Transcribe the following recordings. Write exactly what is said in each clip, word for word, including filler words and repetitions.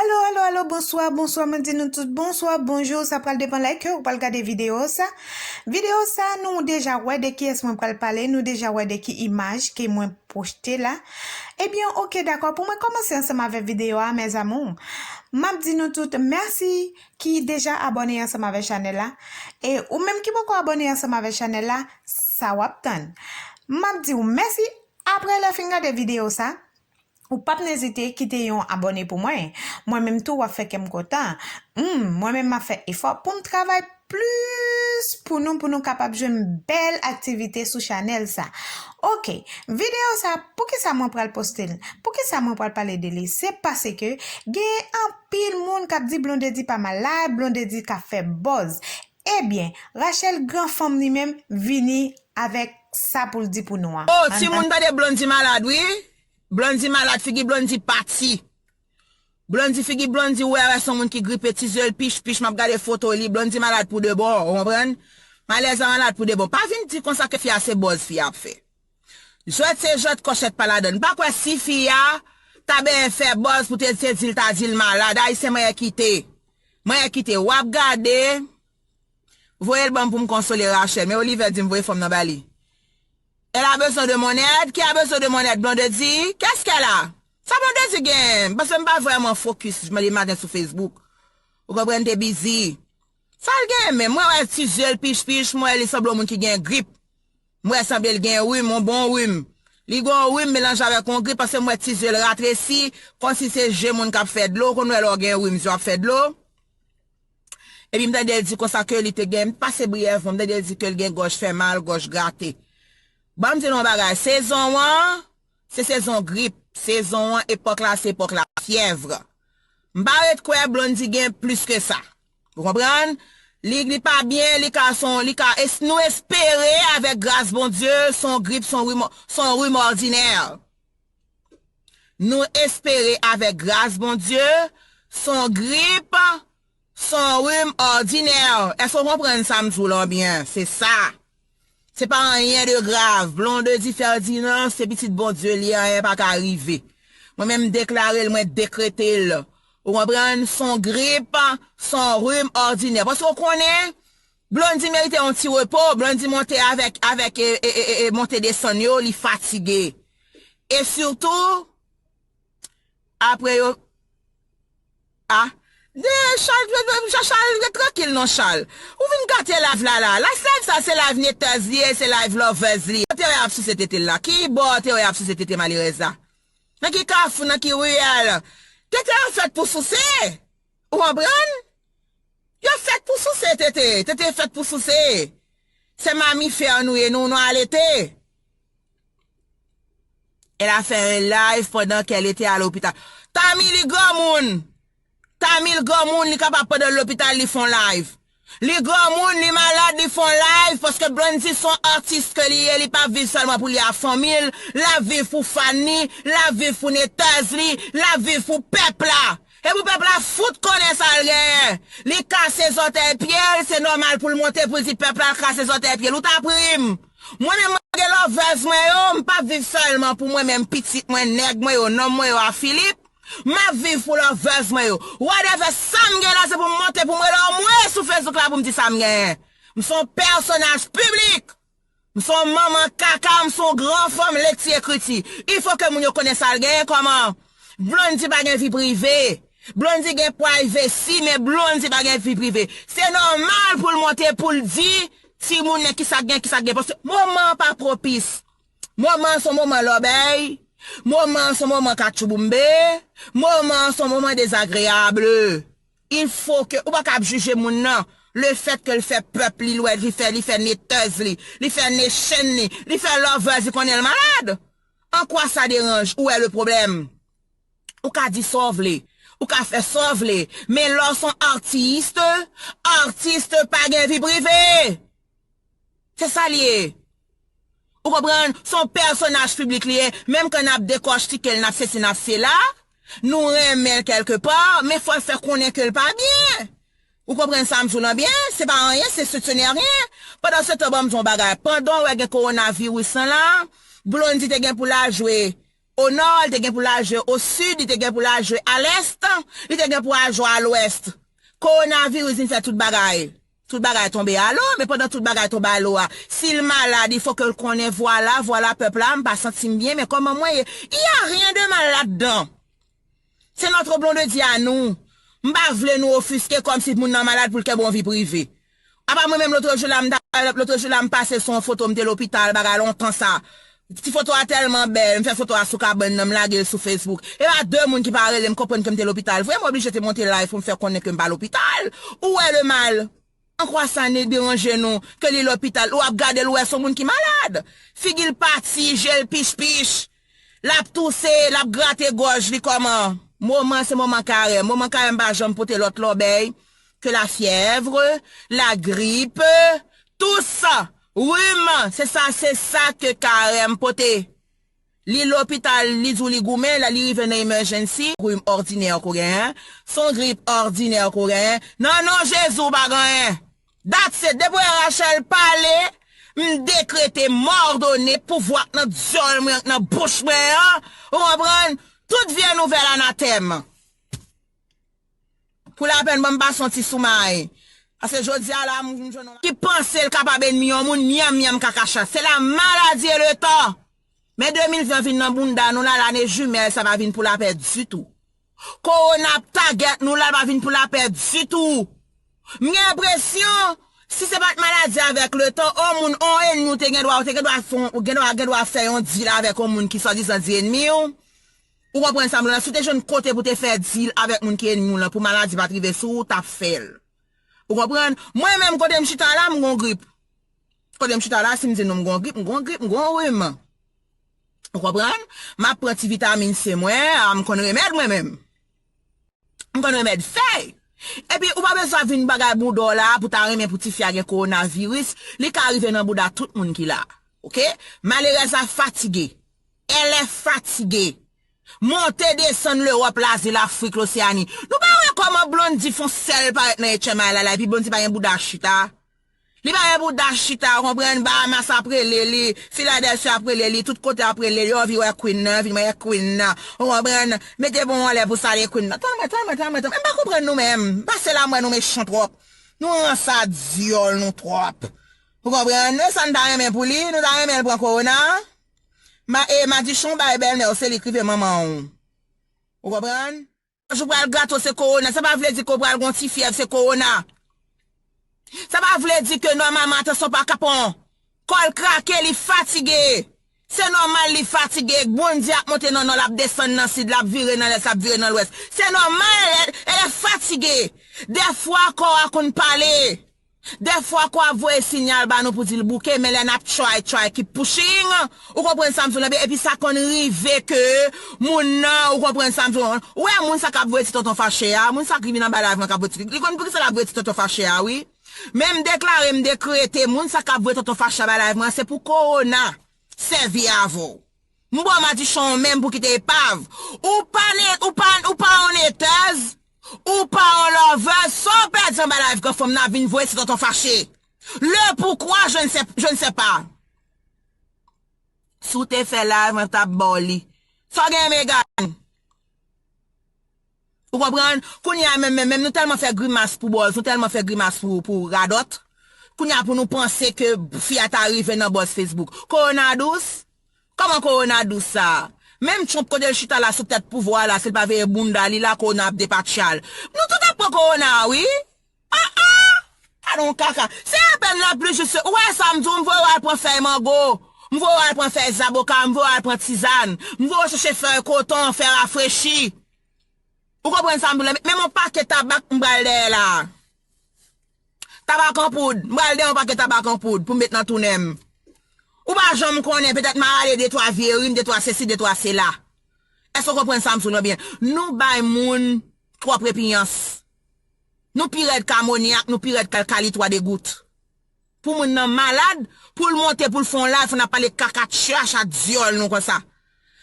Alo, alo, alo, bonswa, bonswa, mwen di nou tout bonswa, bonjou, sa pral depann lè ke ou pral gade videyo sa. Videyo sa, nou deja wè de kiyès mwen pral pale, nou deja wè de ki imaj ke mwen pwochte la. Ebyen, oke, dakò, pou mwen kòmanse ansanm avèk videyo a, mes amours, m ap di nou tout mèsi ki deja abòne ansanm avèk chanèl la. E ou menm ki poko abòne ansanm avèk chanèl la, sa w ap tann. M ap di w mèsi apre lè w fin gade videyo sa. Ou p ap ezite kite yon abòne pou mwen. Mwen menm tou w ap fè kè m kontan. Hmm, mwen menm m ap fè efò pou m travay plis pou nou, pou nou kapab jwenn bèl aktivite sou chanèl sa. Oke, videyo sa, poukisa mwen pral poste l? Poukisa mwen pral pale de li? Se paske gen anpil moun k ap di Blondedy pa malad, Blondedy ka fè buzz. Ebyen, Rachel gran fanm li menm vini avèk sa pou l di pou nou an. Oh, timoun, tande, Blondedy malad, wi. Blondedy malad, figi Blondedy pati. Blondedy, figi Blondedy, ou wè, wè, se yon moun ki gripe, ti zye l pich pich, m ap gade foto li, Blondedy malad pou de bon, ou konprann? Malèz la malad pou de bon. Pa vin di konsa ke fi a se buzz fi a ap fè. Jwèt se jwèt, kòchèt pa ladann. M pa kwè si fi a ta benyen fè buzz pou te, te di l ta di l malad. Ayisyen, mwen kite. Mwen kite. W ap gade. Voye l ban m pou m konsole Rachel. Men Oliver di m voye fanm nan ba li. Elle a besoin de mon aide. Qui a besoin de mon aide? Blondedy. Qu'est-ce qu'elle a? Sa Blondedy gen? Paske m pa vrèman fokis jodi maten sou Facebook. Ou konprann, te bizi. Sa l gen menm? Mwen wè ti zye l pich pich, mwen wè li sanble yon moun ki gen grip. Mwen wè sanble l gen rim, yon bon rim. Li gen yon rim melanje avèk yon grip, paske mwen wè ti zye l ratresi, kòmsi se je moun k ap fè dlo. Ou konn wè lè w gen rim, zye w ap fè dlo. Epi m tande l di konsa ke li te gen, m pase briyèvman, m tande l di ke l gen gòj fè mal, gòj grate. Ban m di nou yon bagay, sezon an, se sezon grip. Sezon an, epòk la, se epòk lafyèv. M pa ret kwè Blondedy gen plis ke sa. Ou konprann? Li, li pa byen, li ka son, li ka, es-, nou espere avèk gras Bondye, son grip, son rim, son rim òdinè. Nou espere avèk gras Bondye, son grip, son rim òdinè. Èske w konprann sa m di w la byen? Se sa. Se pa anyen de grav. Blondedy Ferdinand, se pitit Bondye li, anyen pa ka rive. Mwen menm, m deklare l, mwen dekrete l. Ou konprann? Son grip, son rim òdinè. Paske w konnen, Blondedy merite yon ti repo. Blondedy monte avèk, avèk, e, e, e, e, monte desann yo, li fatige. E sitou, apre yo, a, de, Chal, Chal, Chal, ret trankil non, Chal. Ou vin gate live la, la. La, live sa, se live netèz li ye, se live lovers li ye. Te wè ap souse tete l la. Ki bò te wè ap souse tete malerèz la? Nan ki kafou, nan ki riyèl? Tete yo fèt pou souse. Ou konprann? Yo fèt pou souse, tete. Tete fèt pou souse. Se mamifè nou ye, nou, nou alete. Elle a fait un live pendant qu'elle était à l'hôpital. Tami, li granmoun. Tami, li granmoun, li kapab pandan l lopital, li fè yon live. Li granmoun, li malad, li fè yon live, paske Blondedy se yon atis ke li ye, li pa viv sèlman pou li ak fanmi l, l ap viv pou fan li, l ap viv pou netèz li, l ap viv pou pèp la. E pou pèp la fout konnen sa l genyen. Li kase zòtèy pye l, se nòmal pou l monte pou l di pèp la l kase zòtèy pye l. Ou t ap ri m. Mwen menm, mwen gen lovers mwen yo, m p ap viv sèlman pou mwen menm, pitit mwen, nèg mwen yo, nonm mwen yo a Filip. M ap viv pou lovers mwen yo. Whatever sa m gen la, se pou m monte pou m rele omwen sou Facebook la pou m di sa m genyen. M se yon pèsonaj piblik. M se yon manman kaka, m se yon gran fanm lekti ekriti. Il faut que moun yo konnen sa l genyen kòman. Blondedy pa gen vi prive. Blondedy gen privacy, men Blondedy pa gen vi prive. Se nòmal pou l monte pou l di timoun nan kisa k gen, kisa k gen. Paske moman an pa pwopis. Moman an se yon moman lòbèy. Moman an se yon moman katchouboumbe. Moman an se yon moman dezagreyab. Il faut que, ou pa ka ap jije moun nan. Le fait que l fè pèp li lwèt, li fè, li fè netèz li, li fè nation li, li fè lovers li konnen l malad. En quoi ça dérange? Où est le problème? Ou ka di sa w vle. Ou ka fè sa w vle. Men lè w se yon atis, atis pa gen vi prive. Se sa l ye. Ou konprann? Se yon pèsonaj piblik li ye. Menm kan n ap dekòchike l, n ap sesi, n ap sela, nou renmen l kèlkepa, men fò l fè konnen ke l pa byen. Ou konprann sa m di w lan byen? Se pa anyen, se, se, se ne rien. Pandan se tan, ban m di w yon bagay. Pandan w wè gen kowonaviris lan la, Blondedy te gen pou l al jwe o nò, li te gen pou l al jwe o sid, li te gen pou l al jwe a lès, li te gen pou al jwe a lwès. Kowonaviris vin fè tout bagay. Tout bagay tonbe alo, men pandan tout bagay tonbe alo a, si l malad, il faut que l konnen, vwala, vwala pèp la, m pa santi m byen, men kòman mwen ye? Il y a rien de mal là-dedans. C'est notre blondedy à nous. M pa vle nou ofiske kòmsi moun nan malad pou l kenbe yon vi prive. Apa mwen menm lòt jou la, m ta, lòt jou la, m pase sou yon foto, m te lopital, bagay lontan sa. Ti foto a tèlman bèl, m fè foto a sou kabann nan, m lage l sou Facebook. E pa de moun ki pa rele m konprann ke m te lopital vre, m oblije te monte live pou m fè konnen ke m pa lopital. Ou wè le mal? An kwa sa ne deranje nou ke li lopital? Ou ap gade l, ou wè se yon moun ki malad. Figi l pati, je l pich pich. L ap touse, l ap grate gòj li kòman? Moman se moman karèm. Moman karèm pa janm pote lòt lòbèy ke la fièvre, la gripe, tous, rhume. Se sa, se sa ke karèm pote. Li lopital, li di w li goumen, la li rive nan emergency, rhume òdinè ke w genyen, se yon grip òdinè ke w genyen. Nan non Jezi w pa gen anyen. That's it. Depi w wè Rachel pale, m dekrete, m òdone, pouvwa k nan dyòl mwen, k nan bouch mwen an, ou konprann? Tout vye nouvèl anatèm. Pou lapèn, ban m pase yon ti soumay. Paske jodi a la, m, m jwenn yon ki panse l kapab ènmi yon moun, myanm, myanm, kakachat. Se la maladie et le temps. Men de mil ven vin nan bounda nou la, lane jimèl, sa pa vin pou lapè ditou. Kowona ap tagèt nou la, l pa vin pou lapè ditou. M gen enpresyon, si se pa t maladi avèk le tan, on moun, on ènmi w te gen dwa, ou te gen dwa fè, ou gen dwa, gen dwa fè yon deal avèk on moun ki swadizan di ènmi w. Ou konprann sa m di w la? Si w te jwenn kote pou te fè deal avèk moun ki ènmi w lan, pou maladi pa t rive sou ou, w t ap fè l. Ou konprann? Mwen menm, kote m chita la, m gon grip. Kote m chita la, si m di nou m gon grip, m gon grip, m gon rim. Ou konprann? M ap pran ti vitamin C mwen, a, m konn remèd mwen menm. M konn remèd fèy. Epi, ou pa bezwen vin bagay boudò la pou ta renmen pou tifi a gen kowonaviris. Li ka rive nan bouda tout moun ki la. Oke? Malerèz la fatige. Elle est fatiguée. Monte desann Lewòp, Lazi, Lafrik, Loseani. Nou pa wè kòman Blondy fè yon sèl parèt nan H M I la, la, epi Blondy pa gen bouda chita. Li pa gen bouda chita, ou konprann, Bahamas ap rele li, Philadelphia ap rele li, tout kote ap rele li, yo anvi wè Queen nan, yo anvi wè Queen nan, ou konprann, mete bon anlè pou salye Queen nan. Tann mwen, tann mwen, tann mwen, tann mwen, m pa konprann nou menm, pase la m wè nou mechan twòp, nou ranse a dyòl nou twòp, ou konprann, e sa n ta renmen pou li, nou ta renmen l pran kowona, ma, e madichon bay bèlmè w, se li k rive manman w, ou konprann? Jou pral gate w se kowona. Sa pa vle di ke w pral gon ti fyèv se kowona. Sa pa vle di ke nòmalman atansyon pa kapon. Kò l krake, li fatige. Se nòmal li fatige. Blondy ap monte nan nò, l ap desann nan sid, l ap vire nan lès, l ap vire nan lwès. Se nòmal, elle, elle est fatiguée. Dèfwa kò a konn pale. Dèfwa kò ap voye sinyal ba nou pou di l bouke, men lè n ap try, try, keep pushing, ou konprann sa m di w lan, epi sa konn rive ke moun nan, ou konprann sa m di w lan, ou wè moun sa k ap voye ti tonton fache a, moun sa k vin anba live mwen k ap voye ti, li konn poukisa l ap voye ti tonton fache a, wi. Men m deklare, m dekrete, moun sa k ap voye tonton fache a bay live mwen, se pou kowona sèvi avè w. M ba w madichon w menm pou kite epav. Ou pa ne, ou pa, ou pa yon netèz, ou pa yon lovèz, sa w pèdi anba live granfanm nan ap vin voye ti tonton fache. Le pourquoi, je ne sais, je ne sais pas. Si w te fè live, mwen t ap ba w li. Sa w gen Megan? Ou konprann? Kounye a menm, menm, menm, nou tèlman fè grimas pou buzz, nou tèlman fè grimas pou, pou radòt. Kounye a pou nou panse ke fi a ta rive nan buzz Facebook. Kowona dous? Kòman kowona dous sa? Menm Trump kote l chita la sou tèt pouvwa a la, si l pa veye bounda li la, kowona ap depatcha l. Nou tout ap pran kowona a, wi. Ah, ah! Gade yon kaka. Se apèn la pli jis, ou wè sa m di w, m voye w al pran fèy mango, m voye w al pran fèy zaboka, m voye w al pran tizàn, m voye w chèche fèy koton, fè rafrechi. Ou konprann sa m di w la? Men yon pakèt tabak m pral dèyè la. Tabak an poud. M pral dèyè yon pakèt tabak an poud pou m met nan tounen m. Ou pa janm konnen, petèt m a rale de twa vye rim, de twa sesi, de twa sela. Èske w konprann sa m di w lan byen? Nou bay moun twòp repiyans. Nou pi rèd ka monyak, nou pi rèd ka kalitwa de gout. Pou moun nan malad, pou l monte, pou l fè yon live, fò n ap pale kaka tchach ak dyòl nou konsa.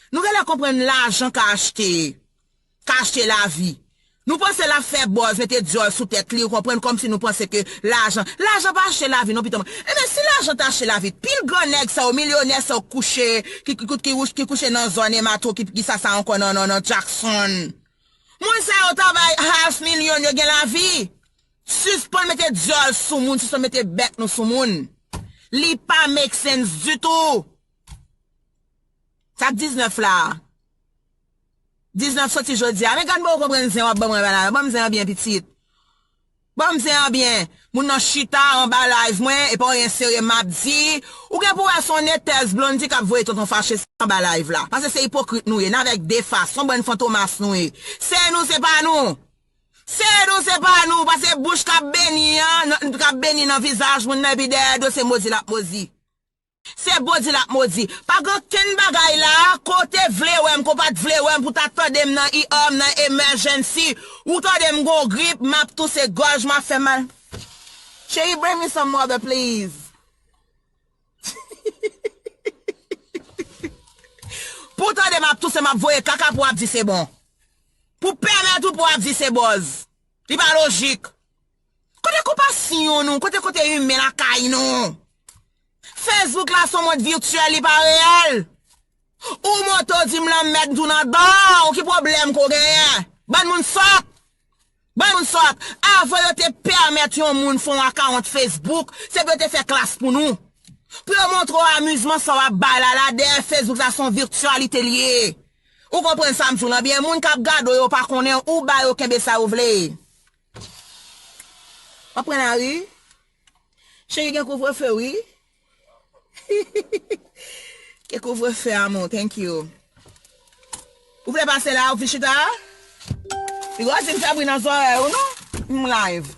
Nou genlè konprann lajan ka achte, ka achte lavi. Nou panse l ap fè buzz, mete dyòl sou tèt li, ou konprann, kòmsi nou panse ke lajan, lajan pa achte lavi non, pitit mwen. Ebyen, si lajan ta achte lavi, pil gran nèg sa yo, milyonè sa yo kouche, ki, ki, ki, ki kouche nan zòn Emato, ki, ki sa sa ankò nan, nan, nan Jackson. Moun sa yo ta bay half million, yo gen lavi. Sispann mete dyòl sou moun, sispann mete bèk nou sou moun. Li pa make sense ditou. Sa k diznèf la. Diznèf soti jodi a. Men gad mwen ou konprann zen w ap ban mwen la. Ban m zen an byen pitit. Ban m zen an byen. Moun nan chita anba live mwen, e pa anyen serye m ap di. Ou gen pou wè se yon netèz Blondy k ap voye tonton fache anba live la. Paske se ipokrit nou ye, n avèk de fas, se yon bann fantomas nou ye. Se nou, se pa nou. Se nou, se pa nou, paske bouch k ap beni an, k ap beni nan vizaj moun nan, epi dèyè do se modi l ap modi. Se bodi l ap modi. Pa gen okenn bagay la, ke w te vle wè m, ke w pa t vle wè m, pou w ta tande m nan E R, m nan emergency, ou tande m gon grip, m ap touse, gòj mwen ap fè mal. Cheri, bring me some water, please. Pou w tande m ap touse, m ap voye kaka pou w ap di se bon. Pou pèmèt ou pou w ap di se buzz. Li pa lojik. Kote konpasyon nou? Kote, kote imen lakay nou? Facebook la se yon mond vityèl, li pa reyèl. Ou monte w di m lanmèd m tou nan dan w, ki pwoblèm ke w genyen? Bann moun sòt! Bann moun sòt! Avan yo te pèmèt yon moun fè yon akawont Facebook, se pou yo te fè klas pou nou. Pou yo montre w amizman sa w ap bay la, la dèyè Facebook la se yon vityalite li ye. Ou konprann sa m di w lan byen? Moun k ap gade w yo pa konnen, ou ba yo kenbe sa yo vle. W ap pran lari? Cheri, gen kouvrefe wi. Gen kouvrefe, amou, thank you. Ou vle pase la, ou vin chita? Piga w di m fè bri nan zòrèy ou non. M live.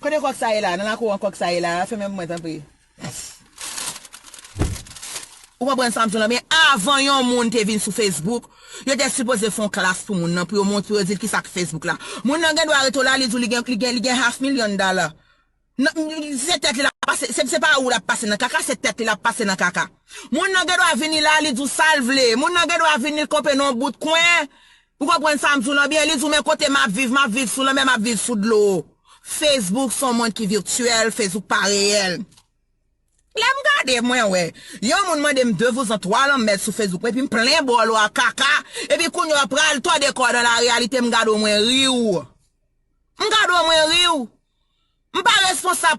Kote kòk sa ye la? Nan lakou an kòk sa ye la? Fèmen pou mwen, tanpri. Ou konprann sa m di w lan? Men avan yon moun te vin sou Facebook, yo te sipoze fè yon klas pou moun nan, pou yo montre, pou yo di l kisa k Facebook la. Moun nan gen dwa rete w la, li di w li gen, li gen, li gen half million dollar. Nan, se tèt li l ap pase, se, se pa ou l ap pase nan kaka, se tèt li l ap pase nan kaka. Moun nan gen dwa vini la, li di w sa l vle. Moun nan gen dwa vini, l kanpe nan yon bout kwen. Ou konprann sa m di w lan byen? Li di w, men kote m ap viv, m ap viv sou lanmè, m ap viv sou dlo. Facebook se yon mond ki vityèl, Facebook pa reyèl. Lè m gade, mwen wè, yon moun mande m de vouzan twa lanmèd sou Facebook, epi m plen bòl ou a kaka, epi kounye a w pral tòde kò w nan lareyalite, m gade w, mwen ri w. M gade w, mwen ri w. M pa responsab